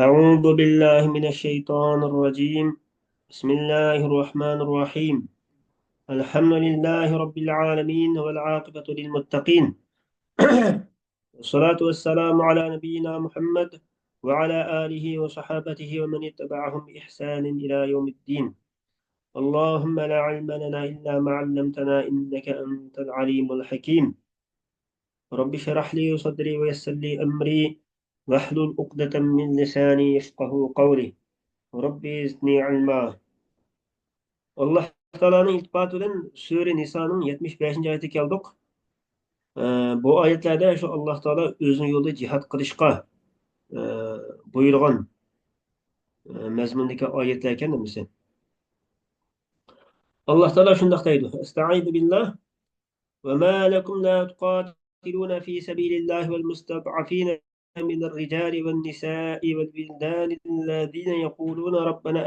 أعوذ بالله من الشيطان الرجيم. بسم الله الرحمن الرحيم. الحمد لله رب العالمين والعاقبة للمتقين. والصلاة والسلام على نبينا محمد وعلى آله وصحابته ومن اتبعهم بإحسان إلى يوم الدين. اللهم لا علم لنا إلا ما علمتنا إنك أنت العليم الحكيم. رب اشرح لي صدري ويسر لي أمري واحلل عقدة من لساني يفقه قولي. ربي زدني علما. Allah Teala'nın iltifatı bilen Sure Nisa'nın 75. Ayeti geldik. Bu ayetlerde şu Allah Teala özünün yolda cihat qilishga buyurgan mazmundagi oyatlar ekan demesi. Allah Teala şundaq deydi. Estaizu billah. Ve ma lekum la tuqatiluna fi sabilillahi vel mustad'afina من الرجال والنساء والولدان الذين يقولون ربنا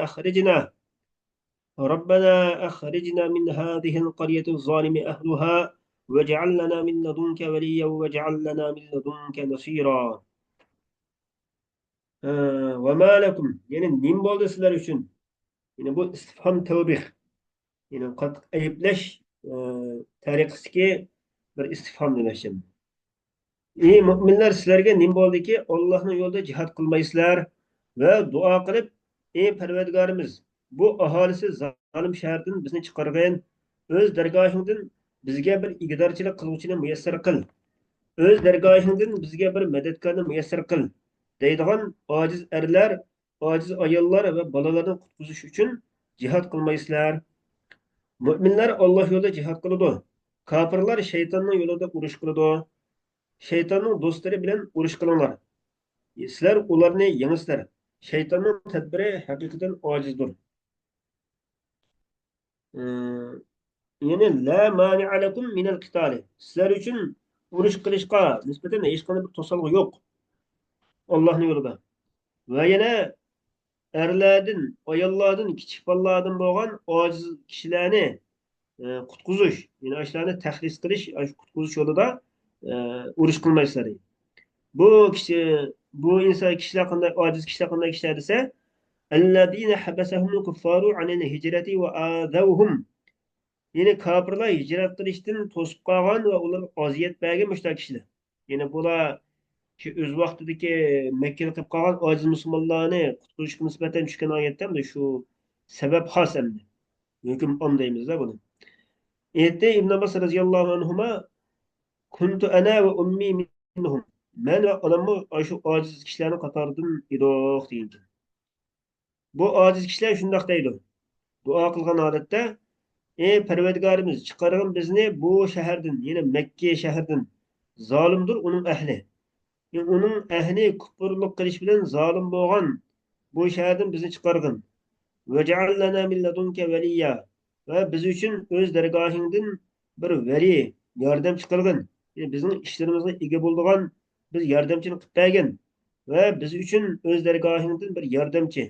أخرجنا من هذه القرية الظالم أهلها واجعل لنا من لدنك وليا واجعل لنا من لدنك نصيرا. وما لكم yani nim boldu sizler üçün. Yani bu istifham tevbih. Yani qattiq ayıplash tariqasiki bir istifham demek şimdi. Ey müminler sizlerge nim boldiki Allah'ın yolda cihat qilmaysizlar ve dua qilib ey Perverdigarimiz bu ahalisi zalim şehirden bizni chiqargin, öz dergahingdan bizga bir igdorchilik qiluvchini muyassar qil, öz dergahingdan bizga bir madadkorni muyassar qil deydigan aciz erler, aciz ayollar ve bolalarni qutqizish uchun cihat qilmaysizlar. Müminler Allah yo'lida cihat qiladi. Kafirlar şeytanning yo'lida urush qiladi. Şeytanning do'stlari bilan urush qilinglar. Sizlar ularni yengisizlar. Şeytanning tadbiri haqiqatan ojizdir. Yani la mani'a lekum minel qitali. Sizler uchun urush qilishga nisbatan hech qanday bir to'salg'i yo'q. Allohning yo'lida. Va yana erlardan, ayollardan, kichik bolalardan bo'lgan ojiz kishilarni qutqizish, ya'ni shularni taxlis qilish, qutqizish yo'lida urush qilmaysizlar. Bu kishi, bu inson kishilar qanday ojiz kishilar qanday kishilar desa, allazina habasahumul kuffaru anil hijrati va adawhum. Ya'ni kofirlar hijrat qilishdan to'sib qolgan va ular oziyat bergan mushta kishilar. Ya'ni bular shu o'z vaqtidagi Makkada qilib qolgan ojiz musulmonlarni qutqizishga nisbatan tushgan oyatda shu sabab xos endi. Hukm om deymizda buni. Aytdi Ibn Abbas roziyallohu anhuma kuntu ana va ummi minhum. Men va onammi shu ojiz kishilarning qatoridan edik degan. Bu ojiz kishilar shundoq deydi. Duo qilgan holatda ey Parvardigorimiz chiqargin bizni bu shahardan, ya'ni Makka shahridan. Zolimdir uning ahli. Yani uning ahli kufrlik qilish bilan zolim bo'lgan bu shahardan bizni chiqargin. Vec'al lana min ladunka valiya. Va biz uchun o'z dargohingdan bir vali, yordamchi qilgin. Yani bizning ishlarimizga ega bo'ladigan biz yordamchini qilib bergin. Va biz uchun o'z dargohingdan bir yordamchi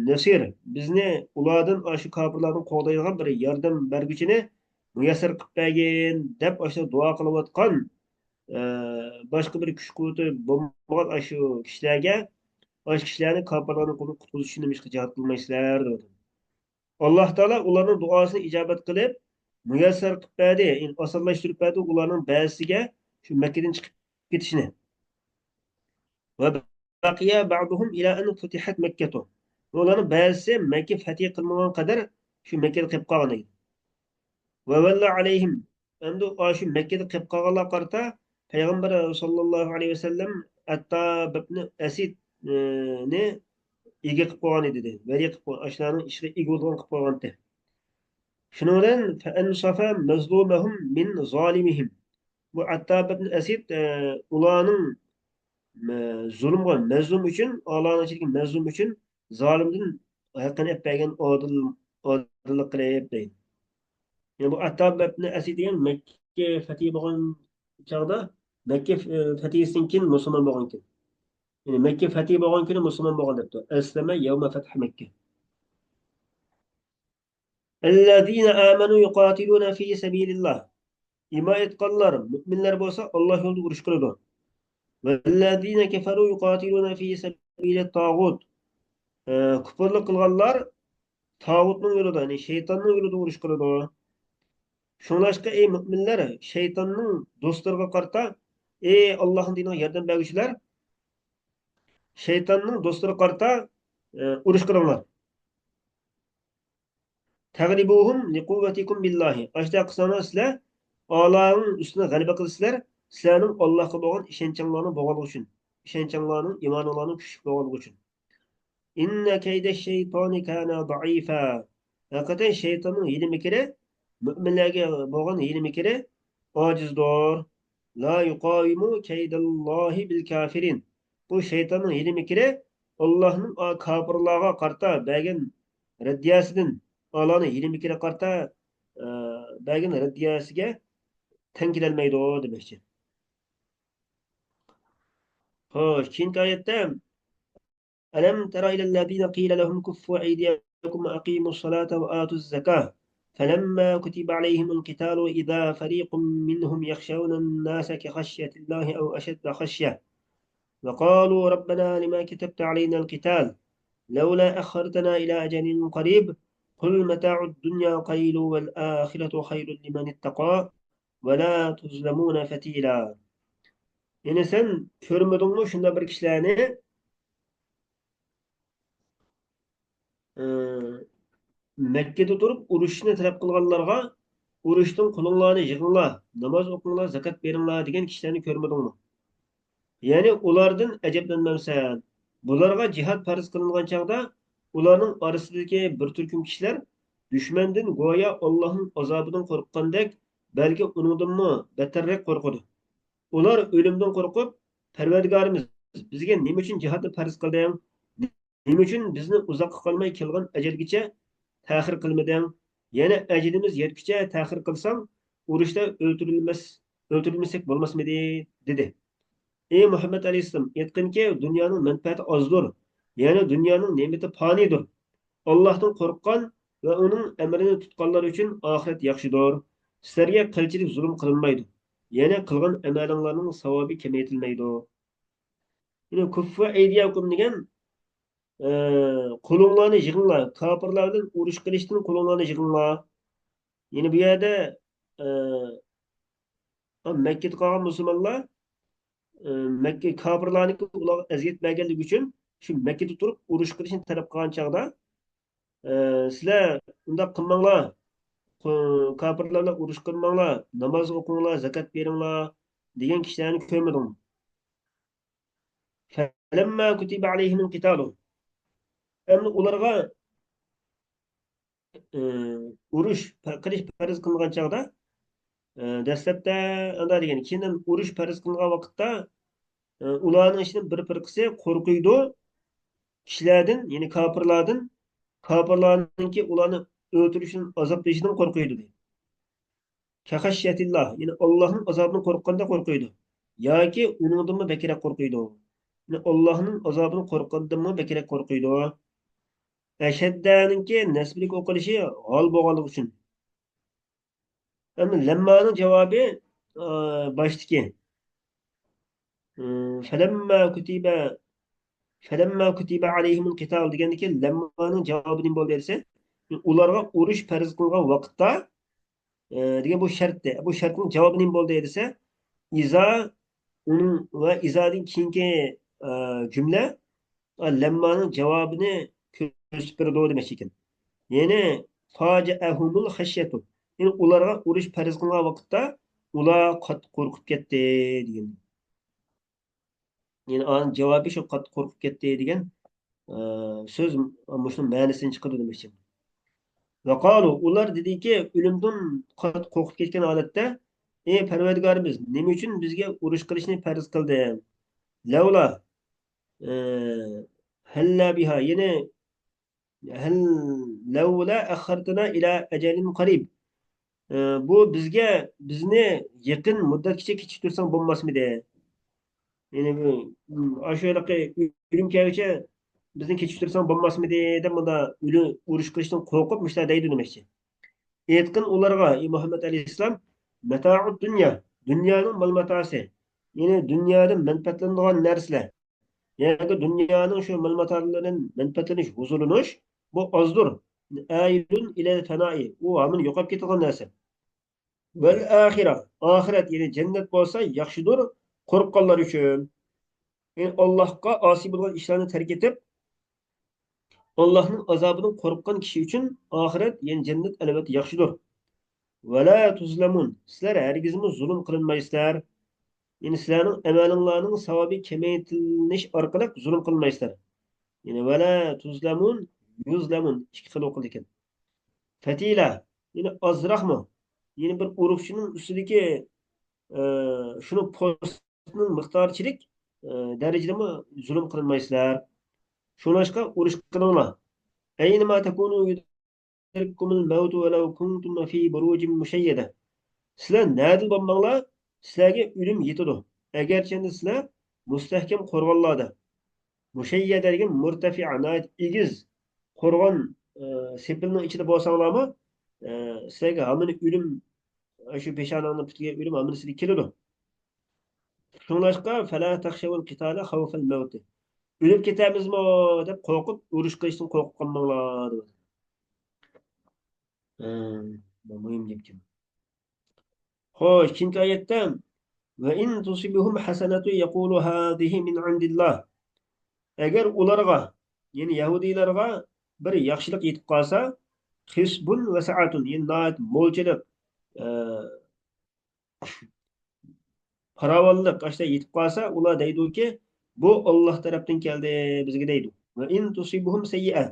nasir, bizni ulardan shu kofirlardan qo'g'daydigan bir yordam berguchini muyassar qilib bergin deb shu duo qilayotgan boshqa bir kuch quvvati bo'lmagan shu kishilarga shu kishilarni kofirlarning qo'lidan qutqizish uchun nima ishga jihad qilmaysizlar dedi. Alloh taolo ularning duosini ijobat qilib muyassar qilib berdi, yani osonlashtirib berdi ularning ba'zisiga shu Makkadan chiqib ketishni. Va baqiya ba'duhum ila an futihat Makkatu. Ularning ba'zisi Makka fath qilinmagan qadar shu Makkada qolib qolgan edi. Va valla alayhim. Endi shu Makkada qolib qolganlar qarata Payg'ambar sallallohu alayhi vasallam Attab ibn Asid ni ega qilib qo'ygan edi dedi. Vali qilib qo'ygan, shularning ishiga ega bo'lgan qilib qo'ygan edi. Shuning bilan fa mazlumahum min zolimihim. Bu Attab ibn Asid ularning zulmga mazlum uchun, Allohning ichidagi mazlum uchun zolimdan haqqini olib bergan odillik qilib deydi. Yani bu Attab ibn Asid degan Makka fath bo'lgan chog'da Makka fathisidan keyin musulmon bo'lgan ekan. Yani Makka fath bo'lgan kuni musulmon bo'lgan debdi. Aslama yawma fath Makka. Ellezine amenu yuqatiluna fi sabilillah. İman etkanlar, müminler bo'lsa Alloh yo'lida urush qiladi. Vellezine keferu yuqatilune fi sebilit tağut. Kupurluk qilganlar tağutning yo'lida, ya'ni shaytonning yo'lida urush qiladi. Shunlashqa ey müminlar, shaytonning do'stlariga qarta, ey Allohning diniga yordam beruvchilar, shaytonning do'stlariga qarta urush qilinglar. Tagribuhum liquvvatikum billahi. Ashta qilsanglar sizlar Allah'ın üstüne g'alaba qilsizlar, sizlarning Allohga bo'lgan ishonchinglarning bo'lganligi uchun, ishonchinglarning, iymoninglarning kuchli bo'lganligi uchun. İnne keyde şeytani kana zayıfa. Hakikaten şeytanın hile mikiri, müminlerge bo'lgan hile mikiri acizdir. La yuqavimu keydallahi bil kafirin. Bu şeytanın hile mikiri Allah'ın kafirlarga qarta bergan raddiyasidan, Allah'ın hile mikiri qarta bergan raddiyasiga teng kelolmaydi demoqchi. Xo'sh, keyingi oyatda ألم تر إلى الذين قيل لهم كفوا أيديكم وأقيموا الصلاة وآتوا الزكاة فلما كتب عليهم القتال إذا فريق منهم يخشون الناس كخشية الله أو أشد خشية وقالوا ربنا لما كتبت علينا القتال لولا أخرتنا إلى أجل قريب قل متاع الدنيا قليل والآخرة خير لمن اتقى ولا تظلمون فتيلا. Yani sen görmedin mi şunda bir kişilerini Mekke'de durup urushni talab qilganlarga urushdan qo'linglarni yig'inglar, namoz o'qinglar, zakat beringlar degan kishilarni ko'rmadingmi? Ya'ni ulardan ajablanmamsan. Bularga jihad farz qilingan chog'da ularning orasidagi bir turkum kishilar dushmandan go'yo Allohning azobidan qo'rqqandek, balki uningdanmi battarroq qo'rqadi. Ular o'limdan qo'rqib, Parvardigorimiz bizga nima uchun jihadni farz qilding? Nima uchun bizni uzoqqa qolmay kelgan ajalgacha ta'xir qilmading? Yana ajalimiz yetguncha ta'xir qilsang, urushda o'ldirilmasak bo'lmasmidi dedi. Ey Muhammad alayhissalom, aytqinki, dunyoning manfaati ozdir. Ya'ni dunyoning ne'mati fonidir. Allohdan qo'rqqan va uning amrini tutganlar uchun oxirat yaxshidir. Sizlarga qilchilik zulm qilinmaydi. Yana qilgan amalinglarning savobi kamaytirilmaydi. Yine kuffu aydiyakum degan qo'linglarni yig'inglar, kofirlar bilan urush qilishdan qo'linglarni yig'inglar. Yine bu yerda Mekkada qolgan musulmonlar Mekke kofirlarniki ularga aziyat berganligi uchun shu Mekkada turib urush qilishni talab qilgan chog'da sizlar undaq qilmanglar, kofirlar bilan urush qilmanglar, namoz o'qinglar, zakat beringlar degan kishilarni ko'rmadim. Falamma kutiba alayhimul qitalu. Endi ularga urush qilish farz qilingan chog'da dastlabda anda degan, keyin urush farz qilingan vaqtda ularning ichidan bir firqasi qo'rqiydi kishilardan, ya'ni kofirlardan, kofirlarninki ularni o'ldirishdan, azoblashidan qo'rqiydi deydi. Kaxashyatillah, ya'ni Allohning azobidan qo'rqqanda qo'rqiydi yoki uningdanmi bakrak qo'rqiydi. Ya'ni Allohning azobidan qo'rqqandanmi bakrak qo'rqiydi. Əşəddəninki nəsblik o'qilishi hol bo'lganligi uchun. Endi lammaning javobi boshidagi. Falamma kutiba alayhimul qital degandiki lammaning javobi nima bo'ldi desa, ularga urush farz qilingan vaqtda degan bu shartdi. Bu shartning javobi nima bo'ldi desa, iza uning va izadan keyingi jumla lammaning javobini ko'rsatib beradi demak ekan. Ya'ni fajaahumul xashyatu. Ya'ni ularga urush farz qilingan vaqtda ular qattiq qo'rqib ketdi degan. Ya'ni javobi shu qattiq qo'rqib ketdi degan so'z shuni ma'nisini chiqardi demoqchi. Va qalu ular dediki, o'limdan qattiq qo'rqib ketgan holatda, ey Parvardigorimiz, nima uchun bizga urush qilishni farz qilding? Lavla halla biha, ya'ni hal lavla akhartana ila ajalin qarib. Bu bizga bizni yaqin muddatgacha kechiktirsang bo'lmasmidi? Ya'ni bu shu o'lim kelguncha bizni kechiktirsang bo'lmasmidi deb bunda urush qilishdan qo'rqib mushlar deydi demoqchi. Aytqin ularga ey Muhammad alayhissalom, mataud dunyo, dunyoning mol matosi Ya'ni dunyodan manfaatlanadigan narsalar, ya'ni dunyoning shu mol-matolaridan manfaatlanish, huzurlanish bu ozdir. Aylun ila fanoi, u hamini yo'qolib ketadigan narsa. Vel axira, oxirat ya'ni jannat bo'lsa yaxshidir qo'rqqanlar uchun. Ya'ni Allohga osiy bo'lgan ishlarni tark etib, Allohning azobidan qo'rqqan kishi uchun oxirat ya'ni jannat albatta yaxshidir. Ve la tuzlamun, sizlar hargizmi zulm qilinmaysizlar. Ya'ni sizlarning amalinglarning savobi kamaytirilish orqali zulm qilmaysizlar. Ya'ni ve la tuzlamun, yuzlamun ikki xil o'qildi ekan. Fatila, ya'ni ozroqmi? Ya'ni bir urug'chining ustidagi shuni postning miqdorichilik darajadami zulm qilinmaysizlar. Shunashqa urush qilinglar. Aynama takunu yudrikkumul mautu walau kuntum fi burujin mushayyada. Sizlar nadil bo'lmanglar, sizlarga o'lim yetadi. Agarchi sizlar mustahkam qo'rg'onlarda, mushayyada degan murtafi'a, egiz qo'rg'on sepilning ichida bo'lsanglarmi, sizlarga hammani o'lim shu peshonangni putiga o'lim hammani sizga keladi. Shunglashqa fala takhshawul qitala khawfal maut. O'lib ketamizmi deb qo'rqib urush qilishdan qo'rqib qolmanglar deb. Muhim gapkin. Xo'sh, ikkinchi oyatda va in tusibuhum hasanatu yaqulu hadihi min indillah. Agar ularga, ya'ni yahudiylarga bir yaxshilik yetib qolsa, xisbun va sa'atun, ya'ni nihoyat mo'lchilik, farovonlik ashta yetib qolsa, ular deyduki, bu Alloh tarafdan keldi bizga deydi. Va in tusibuhum sayyi'a.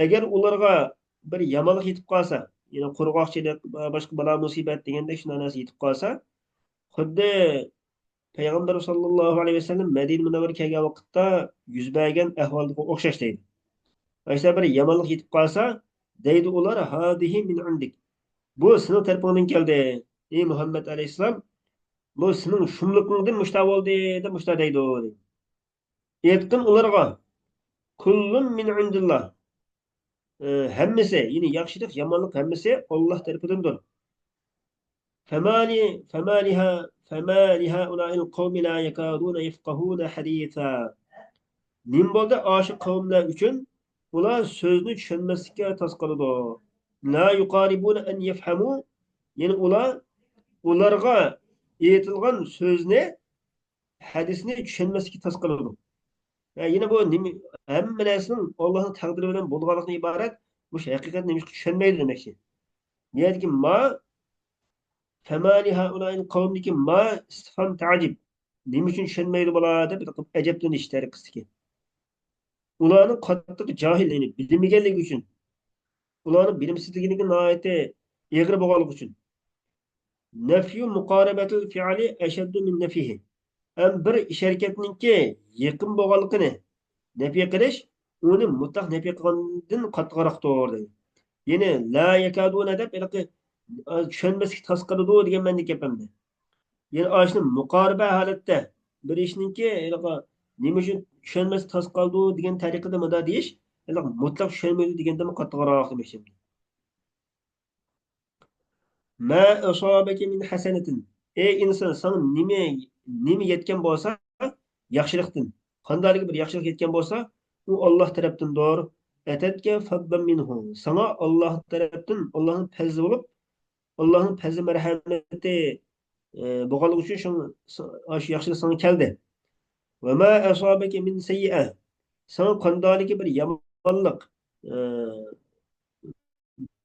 Agar ularga bir yomonlik yetib qolsa, ya'ni qurg'oqchilik, boshqa balo musibat degandek shunday narsa yetib qolsa, xuddi payg'ambar sollallohu alayhi vasallam Madina Munavvarga kelgan vaqtda yuz bergan ahvolga o'xshash deydi. Aysa bir yomonlik yetib qolsa, deydi ular hadihi min indik. Bu sening tarafingdan keldi. Ey Muhammad alayhissalom, bu sening shumliqingdan mushta bo'ldi deb mushta deydi. Aytqin ularga kullun min indillah. Hammasi, ya'ni yaxshilik, yomonlik hammasi Alloh tarafidandir. Famali famaliha famaliha ulail qawmi la yakaduna yafqahuna haditha. Nim bo'ldi oshiq qavmlar uchun ular so'zni tushunmaslikka tas qiladi. La yuqaribuna an yafhamu, ya'ni ular ularga aytilgan so'zni, hadisni tushunmaslikka tas qiladi. Yine bu hamma narsaning Allohning taqdiri bilan bo'lganligidan iborat, bu haqiqatni nima tushunmaydi demakchi. Bu yerdagi ma famali haulail qavmdiki ma istifham ta'jib. Nima uchun tushunmaydi bular deb ajablanish tariqasida. Ularning qattiq johil, ya'ni bilmaganligi uchun, ularning bilimsizligining nihoyatda egri bo'lganligi uchun. Nafyu muqorabatil fi'li ashaddu min nafihi. Ham bir ish harakatninki yaqin bo'lganligini nafiy qilish uni mutlaq nafiy qilgandan qattiqroqdir deydi. Ya'ni la yakaduna deb tushunmaslik tas qiladi degan ma'noda gap hamda. Ya'ni ashuni muqoriba holatda bir ishninki nima uchun tushunmaslik tas qildi degan tariqada munda deyish mutlaq tushunmaydi degandan qattiqroq demoqchi. Ma asabaka min hasanatin. Ey inson, sana nima yetgan bo'lsa yaxshilikdan, qandaylik bir yaxshilik yetgan bo'lsa, u Alloh tarafdandir. Atatka fadlan minhu. Sana Alloh tarafdan, Allohning fazli bo'lib, Allohning fazli marhamati bo'lganligi uchun shu yaxshilik sana keldi. Va ma asabaka min sayyi'a. Sana qandaylik bir yomonlik,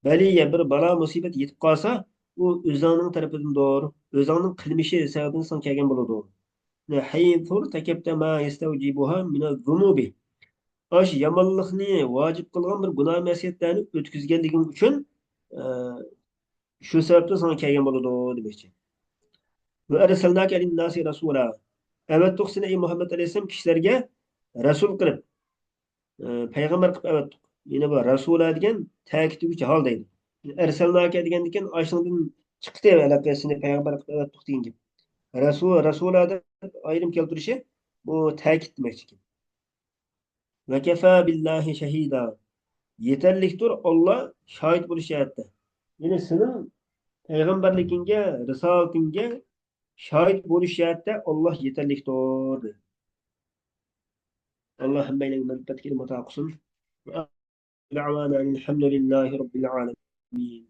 baliya bir balo musibat yetib qolsa, u o'zingning tarafidandir. O'zingning qilmishi sababidan sana kelgan bo'ladi. Haythur takabta ma yastawjibuha min az-zunubi. Ash yomonlikni vojib qilgan bir gunoh masiyatlarni o'tkazganliging uchun shu sababdan sana kelgan bo'ladi demoqchi. Va arsalnaka lin-nasi rasula. Avattuq seni ey Muhammad alayhissalom kishilarga rasul qilib, payg'ambar qilib avattuq. Yine bu rasula degan ta'kidlovchi hol deydi. Arsalnaka degan ekan, ashundan chiqdi aloqasini payg'ambar qilib avattuq degan gap. Rasul rasula deb ayrim keltirishi bu ta'kid demakchi ekan. Va kafa billahi shahida. Yetarlikdir Alloh shohid bo'lish jihatda. Ya'ni sening payg'ambarligingga, risolatingga Şahit bo'lish jihatda Alloh yetarlikdir. Alloh hammalarga manfaatli ilm ato qilsin. Da'vana elhamdülillahi robbil alamin.